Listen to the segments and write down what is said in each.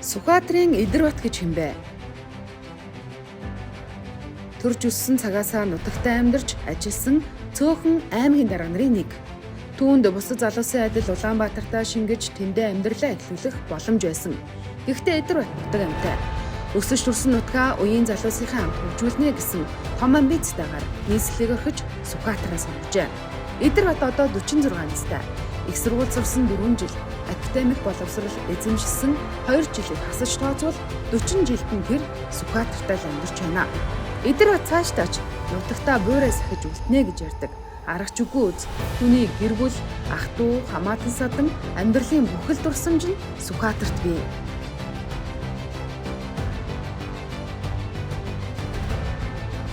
Сүхбаатарын Идэрбат гэж хэн бэ? Төрж өссөн цагаасаа нутагтай амьдарч ажилласан цөөхөн аймгийн дарга нарын нэг. Түүнд бусад залуусын адил Улаанбаатартаа шингэж тэндээ амьдралаа эхлүүлэх боломж байсан. Гэхдээ Идэрбат нутаг амьтай. Өсөж төрсөн нутгаа үеийн залуусынхаа хамт хөгжүүлнэ гэсэн том амбицтайгаар нийслэлийг орхиж Сүхбаатараа сонгожээ. Идэрбат одоо 46 настай. Их сургууль сурсан 4 жил, академик боловсрол эзэмшсэн 2 жилийг хасаж тооцвол 40 жилд нь тэр Сүхбаатартай л амьдарч байна. Идэрбат цаашдаа ч нутагтаа буурай сахиж үлднэ гэж ярьдаг. Арга ч үгүй үз. Түүний гэр бүл, ах дүү, хамаатан садан амьдралын бүхэл дурсамж нь Сүхбаатарт бий.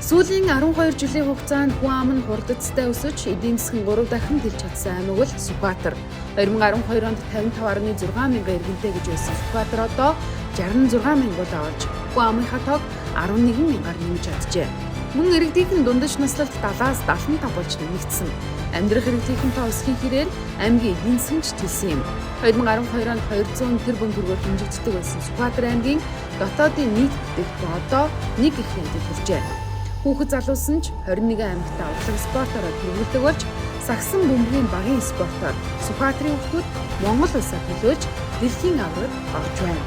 Сүүлийн 12 жилийн хугацаанд хүн ам нь хурдцтай өсөж, эдийн засаг нь 3 дахин тэлж чадсан аймаг бол Сүхбаатар. 2012 онд 55.6 мянган иргэнтэй гэж байсан Сүхбаатар одоо 66 мянга болоо олж, хүн амынхаа тоог 11 мянгаар нэмж чаджээ. Мөн иргэдийнхэн дундаж наслалт 70-аас 75 болж нэмэгдсэн. Амьдрах иргэдийнхэн тоо өсөхийн хэрээр аймгийн эдийн засаг нь ч тэлсэн юм. 2012 онд 200 тэрбум төгрөгөөр хэмжигддэг байсан Сүхбаатар аймгийн дотоодын нийт бүтээгдэхүүн одоо 1 их нэмтэд хүрчээ. Хүүхэд залуус нь ч 21 аймагтаа урлаг спортоор тэргүүлдэг болж, сагсан бөмбөгийн багийн спортоор Сүхбаатарын хүүхдүүд Монгол улсаа төлөөлж дэлхийн аваргад орж байна.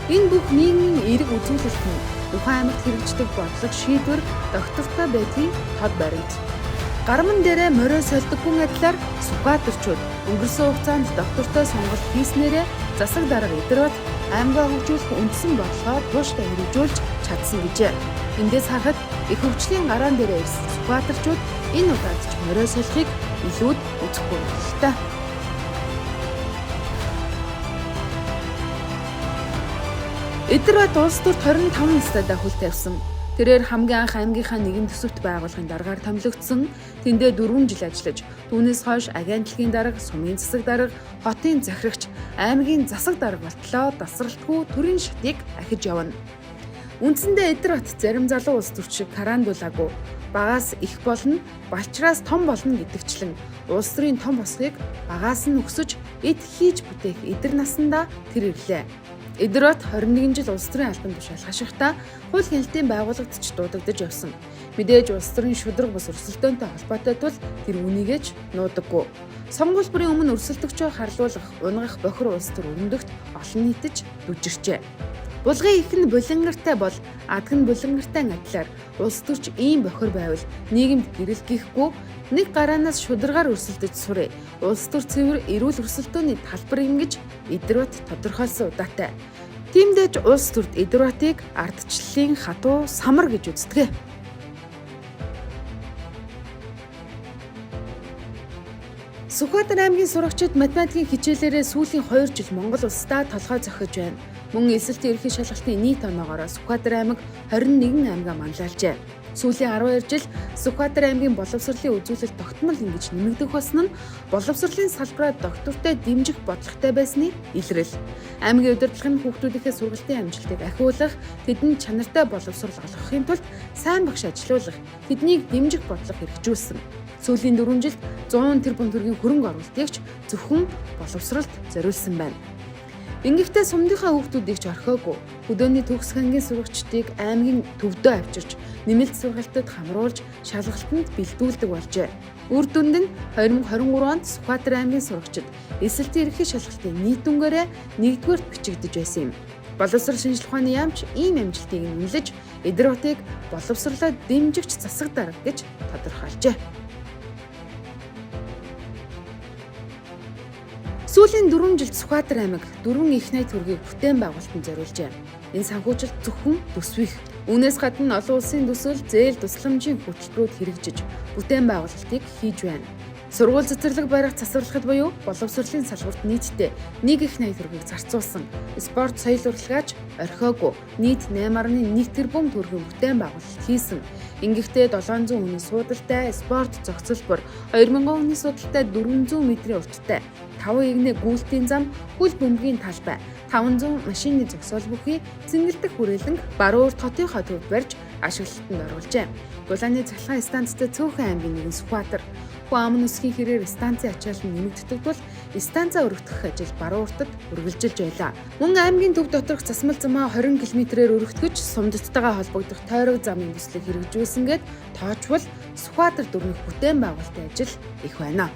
Энэ бүх нийгмийн эерэг үзүүлэлт нь тухайн аймагт хэрэгждэг бодлого шийдвэр доктортой байдгийн тод баримт. Гарман дээрээ морио сольдоггүй адилаар Сүхбаатарчууд өнгөрсөн хугацаанд доктортой сонголт хийснээрээ засаг дарга Идэрбат аймгаа хөгжүүлэх үндсэн бодлогоо тууштай хэрэгжүүлж чадсан гэжээ. Эндээс харахад их хөгжлийн гараан дээрээ ирсэн Сүхбаатарчууд энэ удаад ч морио солихыг илүүд үзэхгүй л та. Идэрбат улс төрт 25 настайдаа хөл тавьсан. Тэрээр хамгийн анх аймгийнхаа нэгэн төсөвт байгууллагын даргаар томилогдсон. Тэндээ 4 жил ажиллаж, түүнээс хойш агентлагийн дарга, сумын засаг дарга, хотын захирагч, аймгийн засаг дарга болтлоо дасралтгүй төрийн шатыг ахиж явна. Үндсэндээ Идэрбат зарим залуу улс төрч шиг карандуулаагүй. Багаас их болно, балчраас том болно гэдэгчлэн улс төрийн том босхийг багаас нь өксөж эд хийж бүтээх эдэр насандаа тэр ирлээ. Идэрбат 21 жил улс төрийн албан тушаал хашигтаа хууль хяналтын байгууллагад ч дуудагдаж явсан. Мэдээж улс төрийн шударга бус өрсөлдөөнтэй холбоотой тул тэр үнийгээ ч нуудаггүй. Сонгуул бүрийн өмнө өрсөлдөгчөө харлуулах, унгах бохир улс төр өрөндөгт олон нийтж дүжирчээ. Булгын их нь булангартай бол адаг нь булангартай адилаар улс төрч ийм бохир байвал нийгэмд гэрэл гихгүй нэг гараанаас шударгаар өрсөлдөж сурыг. Улс төр цэвэр эрүүл өрсөлдөөний талбар юм гэж Идэрбат тодорхойлсон удаатай. Тиймдээж улс төрд Идэрбатыг ардчлалын хатуу самар гэж үздэг. Сүхбаатар аймгийн сурагчид математикийн хичээлээрээ сүүлийн 2 жил Монгол улсдаа толгой зохиж байна. Мөн элсэлтийн ерөнхий шалгалтын нийт оноогоор Сүхбаатар аймаг 21 аймгаа манлайлжээ. Сүүлийн 12 жил Сүхбаатар аймгийн боловсролын үзүүлэлт тогтмол ингэж нэмэгдэх болсон нь боловсролын салбараа доктортой дэмжих бодлоготой байсны илрэл. Аймгийн удирдлага нь хүүхдүүдийнхээ сургалтын амжилтыг ахиулах, тэдэнд чанартай боловсрол олгохын тулд сайн багш ажилуулах, тэднийг дэмжих бодлого хэрэгжүүлсэн. Сүүлийн 4 жилд 100 тэрбум төгрөгийн хөрөнгө оруулалтыг ч зөвхөн боловсролд зориулсан байна. Ингэхдээ сумдынхаа хүүхдүүдийг ч орхиогүй. Хөдөөний төгс хангийн сурагчдыг аймгийн төвдөө авчирч, нэмэлт сургалтад хамруулж, шалгалтанд бэлдүүлдэг болжээ. Үр дүнд нь 2023 онд Сүхбаатар аймгийн сурагчид элсэлтийн ерөнхий шалгалтын нийт дүнгээрээ 1-рт бичигдэж байсан юм. Боловсрол шинжилгээ ухааны яамч ийм амжилтыг нь үнэлж, Идэрбатыг боловсрлоо дэмжигч засаг дарга гэж тодорхойлжээ. Сүүлийн 4 жилд Сүхбаатар аймаг 4 их найт төгрөгийг бүтээн байгуулалтанд зориулжээ. Энэ санхүүжилт зөвхөн төсвийнх. Үүнээс гадна олон улсын төсөл, зээл тусламжийн хөтөлбөрүүд хэрэгжиж, бүтээн байгуулалтыг хийж байна. Сургууль цэцэрлэг барих засварлахад буюу боловсролын салбарт нийтдээ 1 их 80 төгрөгийг зарцуулсан. Спорт соёл урлагаач орхиогүй нийт 8.1 тэрбум төгрөгийн бүтээн байгуулалт хийсэн. Ингэхдээ 700 хүний суудалтай спорт зохицолбор, 2000 хүний суудалтай 400 метрийн урттай 5 эгнээ гүйлтийн зам, хөл бөмбөгийн талбай, 500 машины зогсоол бүхий цэнгэлдэх хүрээлэнг баруун урт хотынхоо төвд барьж ашиглалтанд оруулжээ. Дулааны цахилгаан станцтай цөөхөн аймгийн нэгэн Сүхбаатар. Хүн ам нь өсгийн хэрээр станцын ачаал нь нэмэгддэг тул станцаа өргөтгөх ажил баруун уртад үргэлжилж байлаа. Мөн аймгийн төв доторх засмал замаа 20 км-ээр өргөтгөж Сумдаттайгаа холбогдох тойрог замын төслийг хэрэгжүүлсэн гээд тоочвол Сүхбаатар дөрнөх бүтээн байгуулалтын ажил их байна.